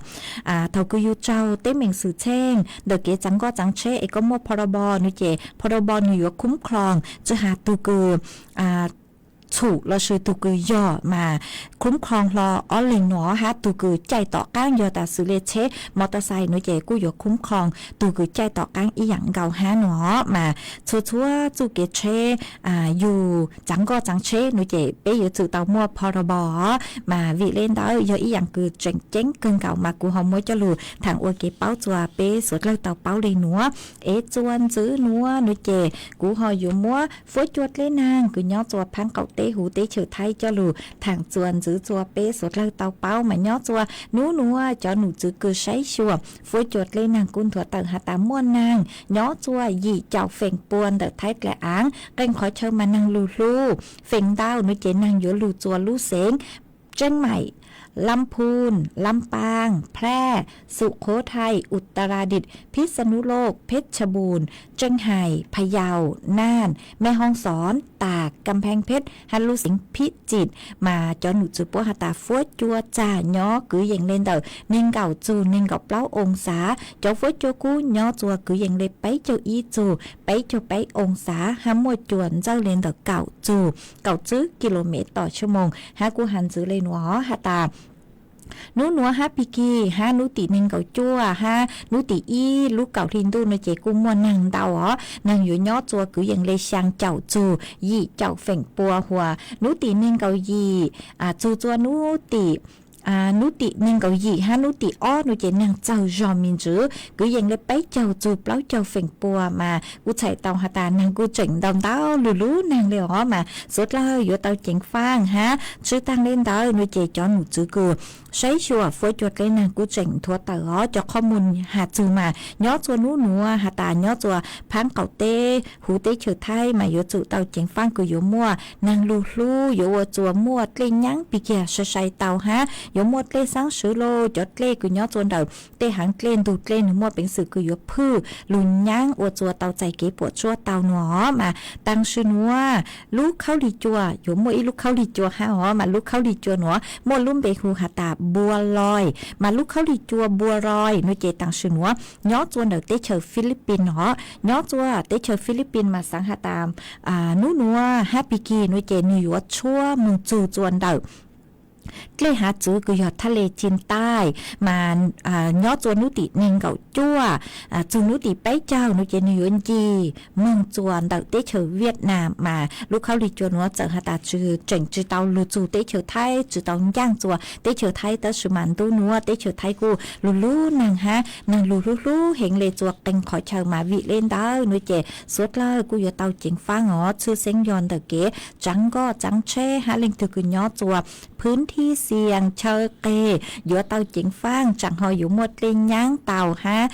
thaum kws yug raug teeb meem xwm txheej ntawm kev txaav nkoj txaav tsheb es koj muaj pho ro bo nua ces pho ro bo nwg yuav khum khloo, tsw has tug kws txhum lossis tug kws yog mas khum khloo hlo ob leeg nua, hab tug kws caij tom qaab yog tas xws le tsheb mos tas xais nua ces kuj yuav khum khloo tug kws caij tom qaab ib yaam nkaus hab nua. Mas txhua txhua txuj kev tsheb yug txaav nkoj txaav tsheb nua ces peb yuav tsum tau muaj pho ro bo. Mas vim le ntawd yog ib yaam kws tseem ceeb kawg nkaus mas kuv ho muab coj lug thaam ua kev paub txuas peb suav dlawg tau paub le nuav. Es txuas ntxiv nuav nua ces kuv ho yuav muab fuab cua dleb naag kws nyob txuas phaab qaum teb huv teb chaws Thaib coj lug thaam txuas ntxiv txuas peb suav dlawg tau paub. Mas nyob txuas nub nuav cov num txwv kws saib xyuas fuab cua dleb naag kuj nthuav tawm has tas muaj naag nyob txuas yim caum feem pua ntawm Thaib dlaim aav, qee qhov chaw mas naag lug hlub feem ntau nua ces naag yuav lug txuas lub xeev Tseeb Maim, Lab Phooj, Lab Paaj, Phlaj, Sum Khuv Thai, Utaradit, Phij Xa Nub Loj, Phej Cha Booj, Tseej Hais, Pha Yau, Naj, Mej Hoob Xon, Tas, Kam Pheej Phej hab lub xeev Phij Tsim. Mas cov num txwv puab has tas fuab cua txag nyob kwv yees le ntawm neeg nkaum txug neeg nkaum plaub oo xav. Cov fuab cua kub nyob txuas kwv yees le peb caug ib txug peb caug peb oo xav hab muaj cua ntxawj le ntawm kaum txug kaum tsib kis lus mev tom xuab moos. Hab kuj has ntxiv le nuav has tas Hnub nuav hab pig kig hab hnub tim neeg nkaum cuaj hab hnub tim ib lub kaum hli ntuj nuav ces kuj muaj neeg ntau os. Neeg yuav nyob tsua kwv yees le xyaa caum txug yim caum feem pua huam. Hnub tim neeg nkaum yim txug tsua hnub tim hnub tim neeg nkaum yim hab hnub tim ob nuav ces neeg txaug zog me ntsws, kwv yees le peb caug txug plaub caug feem pua mas kuj txhais tau has tas neeg kuj tseem ntau ntau lug lub neeg le os mas suav dlawg yuav tau ceev faaj hab. Tsi taag le ntawd nuav ces cov nom tswv kws saib xyuas fuab cua dleb neeg kuj tseem nthuav tawm os. Cov qhov muag has txug mas nyob tsua nub nuav has tas nyob tsua phaab qaum teb huv teb chaws Thaib mas yuav tsum tau ceev faaj kws yuav muaj neeg lug hlub, yuav ua tsua muaj dlej nyaab pig kiag sai sai tau hab yuav muaj dlej xaab swv lug. Cov dlej kws nyob tsua ntawm tej haav dlej ntug dlej nwg muaj peev xwm kws yuav phwj lug nyaab ua tsua tau txais kev puam tsuab tau nuav mas taag sim nuav lub khaub lig cua yuav muaj ib lub khaub lig cua hab os mas lub khaub lig cua nuav muaj lub npe hu has tas Npua Loi. Mas lub khaub lig cua Npua Loi nuav ces taag sim nuav nyob tsua ntawm teb chaws Philippines os. Nyob tsua teb chaws Philippines mas xaav has tas nub nuav hab pig kig nuav ces nwg yuav tshuab moog txug tsua ntawm dlej haav txwv kws yog thaj le Chin Taij mas nyob tsua nub tim neeg nkaum cuaj txug nub tim peb caug nuav ces nwg yuav ncig moog tsua ntawm teb chaws Vietnam mas lub khaub lig cua nuav txawm has tas tsi tseem tsi tau lug txug teb chaws Thaib, tsi tau ncaaj tsua teb chaws Thaib tab sis mas nub nuav teb chaws Thaib kuj lug lub neeg hab neeg lug hlub hlub heev le tsua qee qhov chaw mas vim le ntawd nuav ces suav dlawg kuj yuav tau ceev faaj os. Tshwj xeeb yog ntawm kev tsaav nkoj tsaav tsheb hab leej twg kws nyob tsua phwb thib xias chaw qeg yuav tau ceev faaj tsaam ho yuav muaj dlej nyaab tau hab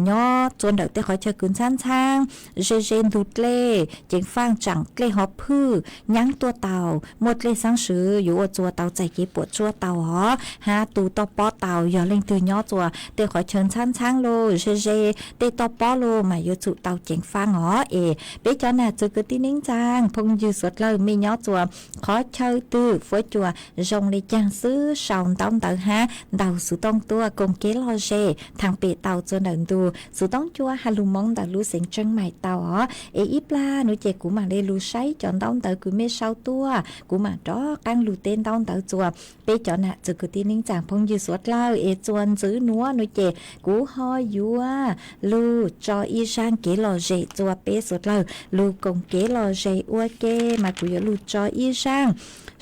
nyob tsua ntawm tej qhov chaw kws ntxhaab ntxhaab ze ze ntug dlej ceev faaj tsaam dlej ho phwj nyaab tuaj tau muaj dlej xaab swv yuav ua tsua tau txais kev puam tsuab tau os hab tu toj pob tau. Yog leej twg nyob tsua tej qhov chaw ntxhaab ntxhaab lug ze ze tej toj pob lug mas yuav tsum tau ceev faaj os. Es peb cov nam txwv kwv tij neej tsaa phooj ywg suav dlawg mej nyob tsua qhov chaw twg fuab cua zoo le caag xwb sau ntaub ntawv hab ntaus xuv tooj tuaj koom kev lom zem thaam pem tau tsua ntawm ntu xuv tooj cua has lug Moob ntawm lub xeev Tseeb Mais tau os. Es ib plag nuav ces kuv maam le lug saib cov ntaub ntawv kws mej sau tuaj, kuv maam rov qaab lug teb ntaub ntawv tsua peb cov nam txwv kwv tij neej tsaa phooj ywg suav dlawg. Es tsua ntxiv nuav nuav ces kuv ho yuav lug tso ib zaaj kev lom zem tsua peb suav dlawg lug koom kev lom zem ua ke mas kuv yuav lug tso ib zaaj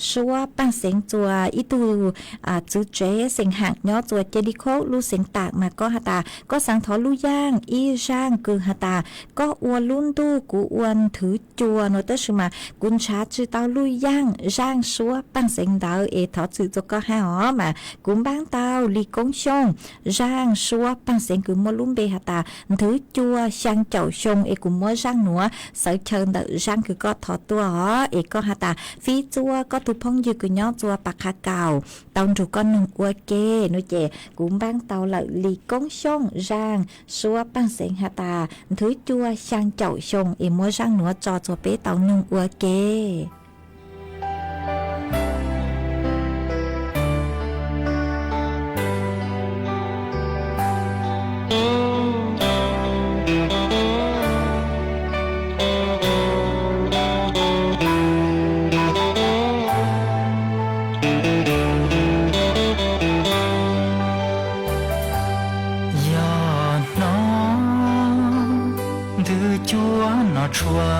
suab paaj xeev tsua ib tug txwv tsev xeem Haam nyob tsua Cee Di Khob lub xeev Taam mas koj has tas koj xaav thov lub yaaj ib zaaj kws has tas koj ua lub ntuj kuv ua nthwv cua nuav tab sis mas kuv nrhav tsi tau lub yaaj zaaj suab paaj xeev ntawd es thov txim tsua koj hab os mas kuv npaab tau li koob xyooj zaaj suab paaj xeev kws muaj lub npe has tas nthwv cua xyaa caum xyoo es kuv muab zaaj nuav xawv chaw ntawm zaaj kws koj thov tuaj os. Es koj has tas fib tsua koj tug phooj ywg kws nyob tsua Pas Qha Kaus tau nrug koj noog ua ke nuav ces kuv npaab tau lawm li koob xyooj zaaj suab paaj xeev has tas nthwv cua xyaa caum xyoo es muab zaaj nuav tso tsua peb tau noog ua ke. Yog hnov ntws cua no tshua,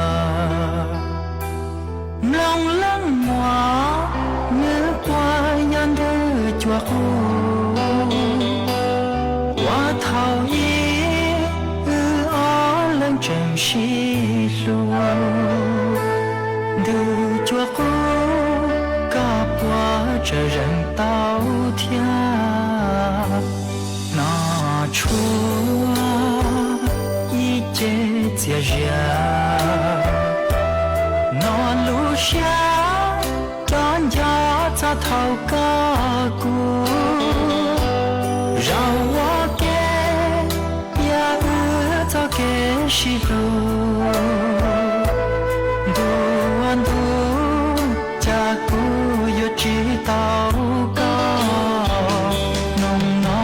mloog leej muam nwg ua yog ntws cua qub, ua thaum ub wb ob leeg tseem sib hlub. Ntws cua qub koj puas tseem zeem tau thiab? No tshua ib ce txias zias, no lub siab cov nco txog thaum koj kuv, zaum ua ke yog wb txoj kev sib hlub. Ntu ua ntu cas kuv yuav tsis tau koj, noog no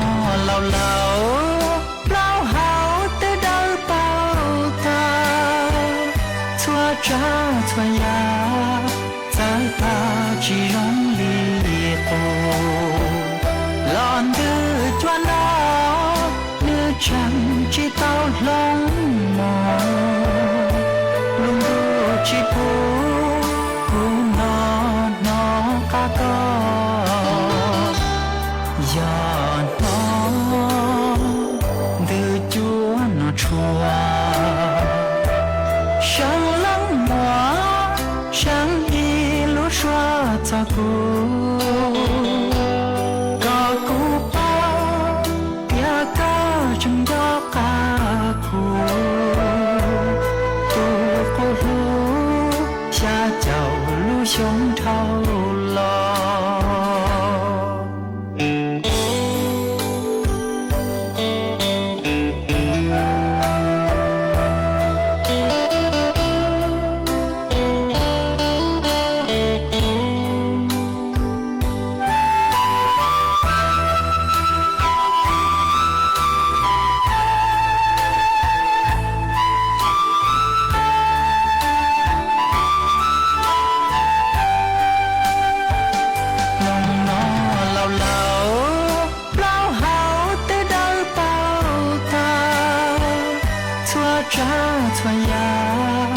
laus laus plaub hau twb dawb paug tag, txhua tsav txhua yam txawv tag tsis zoo li qub. tseem tsis tau hloov mus, lub ntuj tsis pub kuv nrog hnov qab koj. Yog hnov ntws cuab noj tshua, seev leej muag seev ib lub suab txog kuv, kom kuv paub tias koj tseem nco qab kuv, tus kuv hlub xya caum lub xyoo dhau los. Nyob no laus laus, plaub hau twb dawb paug tag, txhua tsav txhua yam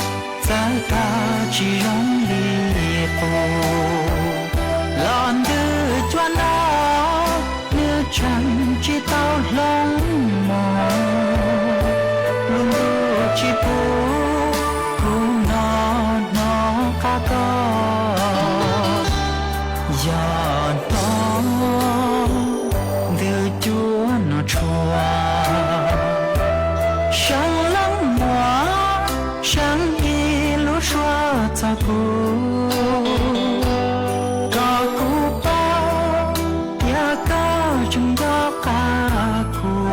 txawv tag tsis zoo li qub. Los ntws cuab no, nws tseem tsis tau hloov mus, lub ntuj tsis pub kuv nrog hnov qab koj. Yog hnov ntws cuab noj tshua, seev leej muag seev ib lub suab txog kuv, kom kuv paub tias koj tseem nco qab kuv,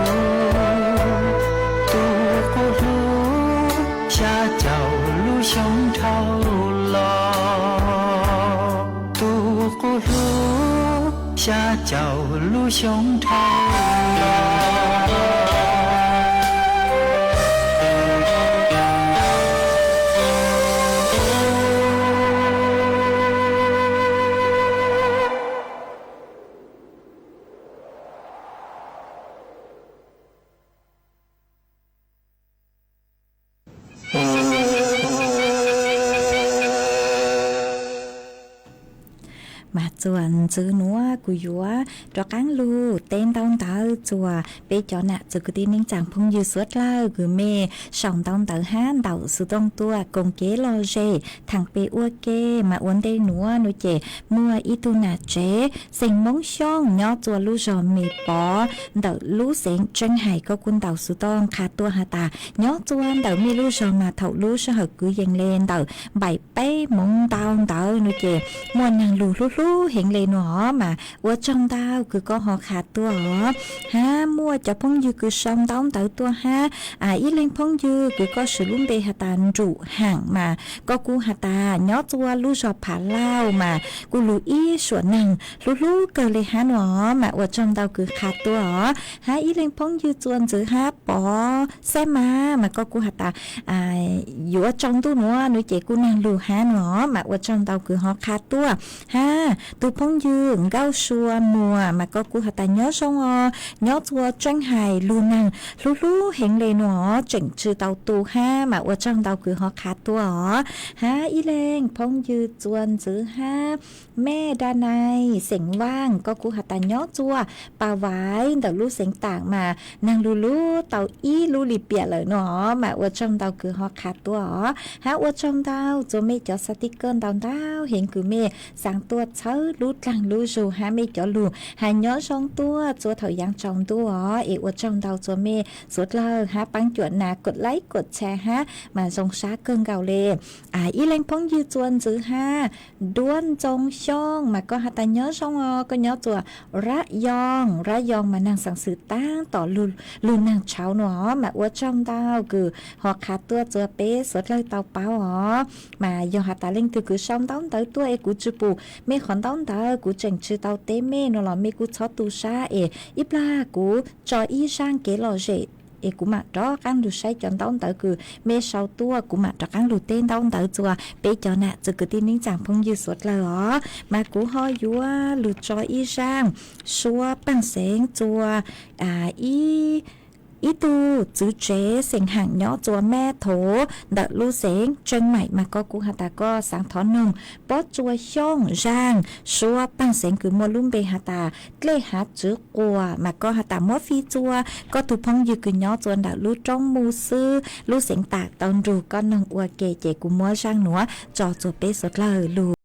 tus kuv hlub xya caum lub xyoo dhau los, tus kuv hlub xya caum lub xyoo dhau los. Mas txuas ntxiv nuav kuv yuav rov qaab lug teb ntaub ntawv txuas peb cov nam txiv kwv tij neej tsaa phooj ywg suav dlawg kws mej sau ntaub ntawv hab ntaus xuv tooj tuaj koom kev lom zem thaam peb ua ke. Mas ua ntej nuav nuav ces muaj ib tug nam tsev xeem Moob Xyooj nyob txuas lub zog Me Pov ntawm lub xeev Tseeb Hais, koj kuj ntaus xuv tooj qha tuaj has tas nyob txuas ntawm mej lub zog mas thaum lub sij hawm kwv yees le ntawm npaum peb moos ntau ntawd nuav ces muaj naag lug hlub hlub heev le nuav os. Mas ua tsaug ntau kws koj ho qha tuaj os. Hab muaj cov phooj ywg kws sau ntaub ntawv tuaj hab, ib leeg phooj ywg kws koj swv lub npe has tas Nrum Haam mas koj kuj has tas nyob txuas lub zog Phav Lauj mas kuj lug ib suam neeg hlub hlub kawg le hab nuav os. Mas ua tsaug ntau kws qha tuaj os. Hab ib leeg phooj ywg txuas ntxiv hab Pov Xab Mas, mas koj kuj has tas yuav tsaus ntuj nuav nuav ces kuj naag lug hab nuav os. Mas ua tsaug ntau kws ho qha tuaj. Hab tug phooj ywg Nkauj Sua Muas mas koj kuj has tas nyob zoo os, nyob txuas Tseeb Hais lug naag hlub hlub heev le nuav os, tseem tsw tau tu hab. Mas ua tsaug ntau kws ho qha tuaj os. Hab ib leeg phooj ywg txuas ntxiv hab Mej Da Nai xeem Vaaj, koj kuj has tas nyob txuas Pas Vaiv ntawm lub xeev Taam mas naag lug lub tau ib lub lim piam lawm nuav os. Mas ua tsaug ntau kws ho qha tuaj os. Hab ua tsaug ntau txuas mej cov xav tij kawj ntau ntau heev kws mej xaav tuaj txhawb lub dlaag lub zug hab mej cov lug has nyob zoo tuaj txuas thaum yaav tsaus ntuj os. Es ua tsaug ntau txuas mej suav dlawg hab paab cuam nas kod laib kod tshare hab mas zoo sab kawg nkaus le. Ib leeg phooj ywg txuas ntxiv hab Duab Ntxoo Xyooj mas koj has tas nyob zoo os, koj nyob txuas Rab Yoo, Rab Yoo mas naag xaav xwm taab tom lug naag tshauv nuav os. Mas ua tsaug ntau kws ho qha tuaj txuas peb suav dlawg tau paub os. Mas yog has tas leej twg kws sau ntaub ntawv tuaj es kuv tsw pum mej qhov ntaub ntawv, kuv tseem tsw tau teb mej nuav los mej kuj txhob tu sab es ib plag kuv tso ib zaaj kev lom zem es kuv maam rov qaab lug saib cov ntaub ntawv kws mej sau tuaj, kuv maam rov qaab lug teb ntaub ntawv txuas peb cov nam txiv kwv tij neej tsaa phooj ywg suav dlawg os. Mas kuv ho yuav lug tso ib zaaj suab paaj xeev txuas ib ib tug txwv tsev xeem Ham nyob Txua Mab Thov ntawm lub xeev Tseej Maim mas koj kuj has tas koj xaav thov noog Pob Tsuas Xyooj zaaj suab paaj xeev kws muaj lub npe has tas Dlej Hav Tswv Quas mas koj has tas muab fij txua koj tug phooj ywg kws nyob txua ntawm lub roob Mus xwb lub xeev Tam tau nrug koj noog ua ke ces kuv muab zaaj nuav tso txuas peb suav dlawg lug.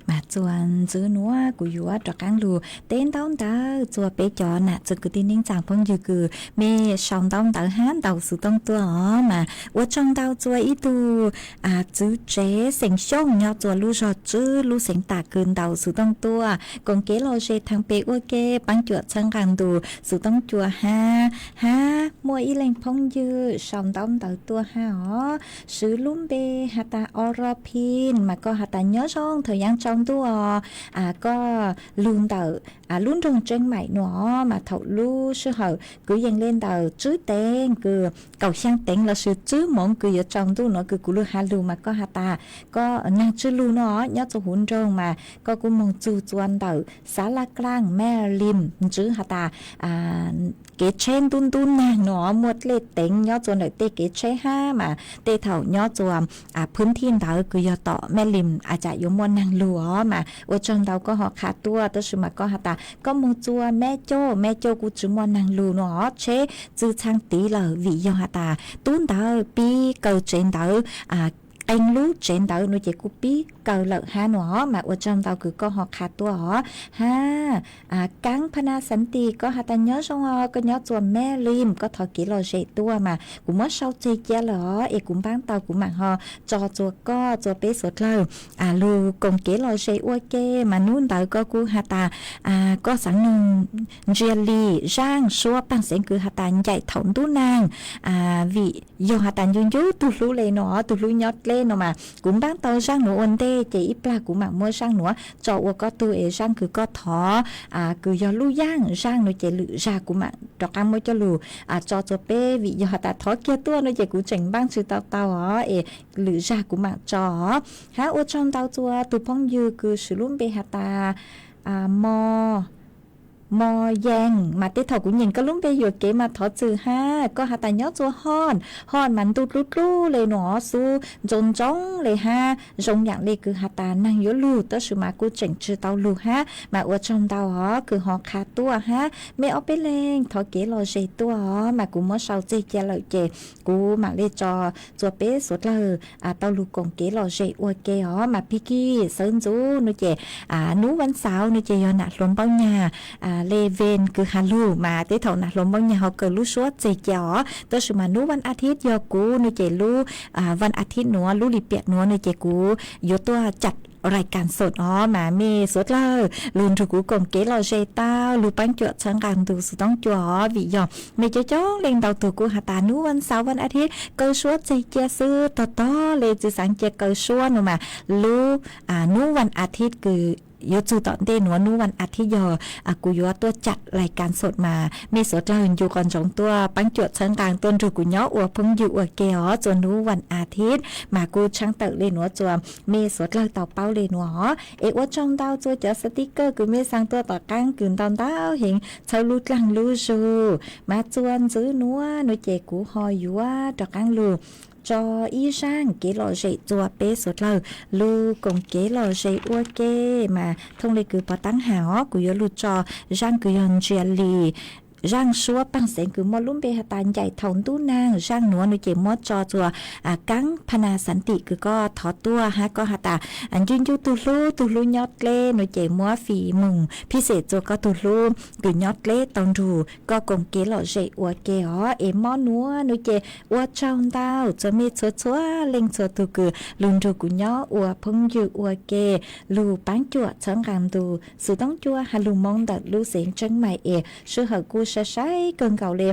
Mas txuas ntxiv nuav kuv yuav rov qaab lug teb ntaub ntawv txuas peb cov nam txiv kwv tij neej tsaa phooj ywg kws mej sau ntaub ntawv hab ntaus xuv tooj tuaj os. Mas ua tsaug ntau txuas ib tug txiv tsev xeem Xyooj nyob txuas lub zog Tswb lub xeev Tam kws ntaus xuv tooj tuaj koom kev lom zem thaab peb ua ke paab cuam txhawb nqaa ntu xuv tooj cua hab. Hab muaj ib leeg phooj ywg sau ntaub ntawv tuaj hab os, swv lub npe has tas Oro Pin, mas koj has tas nyob zoo thaum yav tsaus ntuj os, koj lug ntawm lub nroog Tseeb Maim nuav, mas thaum lub sij hawm kwv yees le ntawm Tswb Teev kws kaum xyaa teev lossis Tswb Moov kws yuav tsaus ntuj nuav kws kuv lug has lug mas koj has tas koj naag tswj lug nuav nyob txug huv nroog mas koj kuj moog txug txuas ntawm Xav Laj Klaaj, Mej Lim, ntswv has tas kev tsheb ntub ntub naag nuav muaj dlej teev nyob txuas ntawm tej kev tsheb hab mas tej thaum nyob txuas phwb thij ntawd kws yog tom Mej Lim a cas yuav muaj naag lug os. Mas ua tsaug ntau koj ho qha tuaj, tab sis mas koj has tas koj moog txuas Mej Cauj, Mej Cauj kuj tsi muaj naag lug nuav, tsheb txwv txhab tiv lawm vim yog has tas tub ntawd pib kaw tsev ntawv, qee lub tsev ntawv nuav ces kuj pib kaw lawm hab nuav. Mas ua tsaug ntau kws koj ho qha tuaj os. Hab Kaab Phab Naj Xav Ntim, koj has tas nyob zoo os, koj nyob txuas Mej Lim, koj thov kev lom zem tuaj mas kuv muab sau tseg cia lawm os, es kuv npaab tau kuv maam ho tso txuas koj txuas peb suav dlawg lug koom kev lom zem ua ke. Mas nub ntawd koj kuj has tas koj xaav noog ntsia li zaaj suab paag xeev kws has tas ncaim thaum ntub naag, vim yog has tas ncu ncu tug hlub le nuav, tug hlub nyob dleb nuav mas kuv npaab tau zaaj nuav ua ntej ces ib plag kuv maam muab zaaj nuav tso ua koj tug es zaaj kws koj thov kws yog lub yaaj zaaj nuav ces lwm zag kuv maam rov qaab muab coj lug tso txuas peb, vim yog has tas thov kiag tuaj nuav ces kuv tseem npaab tsi tau tau os, es lwm zag kuv maam tso os. Hab ua tsaug ntau txuas tug phooj ywg kws swv lub npe has tas Mo Mo Yees, mas tej thaum kuv nyeem koj lub npe yuam kev mas thov txim hab. Koj has tas nyob txuas Hoj, Hoj mas ntuj dlub dlub le nuav, xub ntsoov ntsoov le hab zoo yaam le kws has tas naag yuav lug tab sis mas kuj tseem tsi tau lug hab. Mas ua tsaug ntau os kws ho qha tuaj hab. Mej ob peb leeg thov kev lom zem tuaj os, mas kuv muab sau tseg cia lawm ces kuv maam le tso txuas peb suav dlawg tau lug koom kev lom zem ua ke os. Mas Pig Kig Xawv Ntxuv nuav ces nub Vaj Xauv nuav ces yog nam hluas Npaub Nyag le Ven kws has lug, mas tej thaum nam hluas Npaub Nyag ho kaw lub suab tseg cia os, tab sis mas nub Vaj A Thib yog kuv nuav ces lub Vaj A Thib nuav lub lim piam nuav nuav ces kuv yuav tuaj cam rais kas xoom os. Mas mej suav dlawg lug nrug kuv koom kev lom zem tau, lug paab cuam txhawb nqaa ntu xuv tooj cua os, vim yog mej coob coob leej ntau tug kuj has tas nub Vaj Xauv Vaj A Thib kaw suab tseg cia xwb, tog tog le tsi xaav cia kaw suab nuav mas lub nub Vaj A Thib kws yuav txug tom ntej nuav, nub Vaj A Thib yog kuv yuav tuaj cam rais kas xoom mas mej suav dlawg ncu qhov ntsoov tuaj paab cuam txhawb nqaa tuaj nrug kuv nyob ua phooj ywg ua ke os txuas nub Vaj A Thib. Mas kuj tshaab tawm le nuav txuas mej suav dlawg tau paub le nuav os. Es ua tsaug ntau txuas cov sticker kws mej xaa tuaj tom qaab kws ntau ntau heev txhawb lub dlaag lub zug. Mas txuas ntxiv nuav nuav ces kuv ho yuav rov qaab lug tso ib zaaj kev lom zem txuas peb suav dlawg lug koom kev lom zem ua ke. Mas thooj le kws pov taab has os, kuv yuav lug tso zaaj kws yog ntsia li zaaj suab paag xeev kws muaj lub npe has tas ncaim thaum ntub naag. Zaaj nuav nuav ces muab tso txuas Kaab Phab Naj Xav Ntim kws koj thov tuaj hab koj has tas ncu ncu tug hlub, tug hlub nyob dleb nuav ces muab fim moog phij xem txuas koj tug hlub kws nyob dleb tau nrug koj koom kev lom zem ua ke os. Es mo nuav nuav ces ua tsaug ntau txuas mej txhua txhua leej txhua tug kws lug nrug kuv nyob ua phooj ywg ua ke, lug paab cuam txhawb nqaa ntu xuv tooj cua has lug moo ntawm lub xeev Tseeb Maim es sij hawm kuj sai sai kawg nkaus le,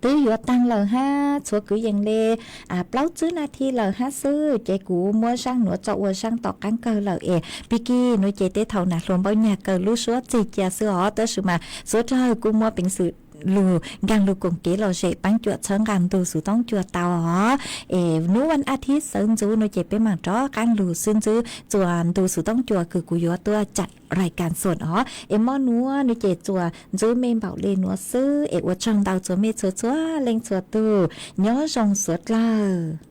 twb yuav taag lawm hab txhua kwv yees le plaub tsib nas thi lawm hab xwb ces kuv muab zaaj nuav tso ua zaaj tom qaab kawg lawm es Pig Kig nuav ces tej thaum nam hluas Npaub Nyag kaw lub suab tseg cia xwb os, tab sis mas suav dlawg kuj muaj peev xwm lug nkaag lug koom kev lom zem paab cuam txhawb nqaa ntu xuv tooj cua tau os. Es nub Vaj A Thib Xawv Ntxuv nuav ces peb maam rov qaab lug xwb ntxwb txuas ntu xuv tooj cua kws kuv yuav tuaj cam rais kas xoom os. Es mo nuav nuav ces txuas ntxwb mej npaum le nuav xwb es ua tsaug ntau txuas mej txhua txhua leej txhua tug, nyob zoo suav dlawg.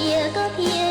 qhia koj qhia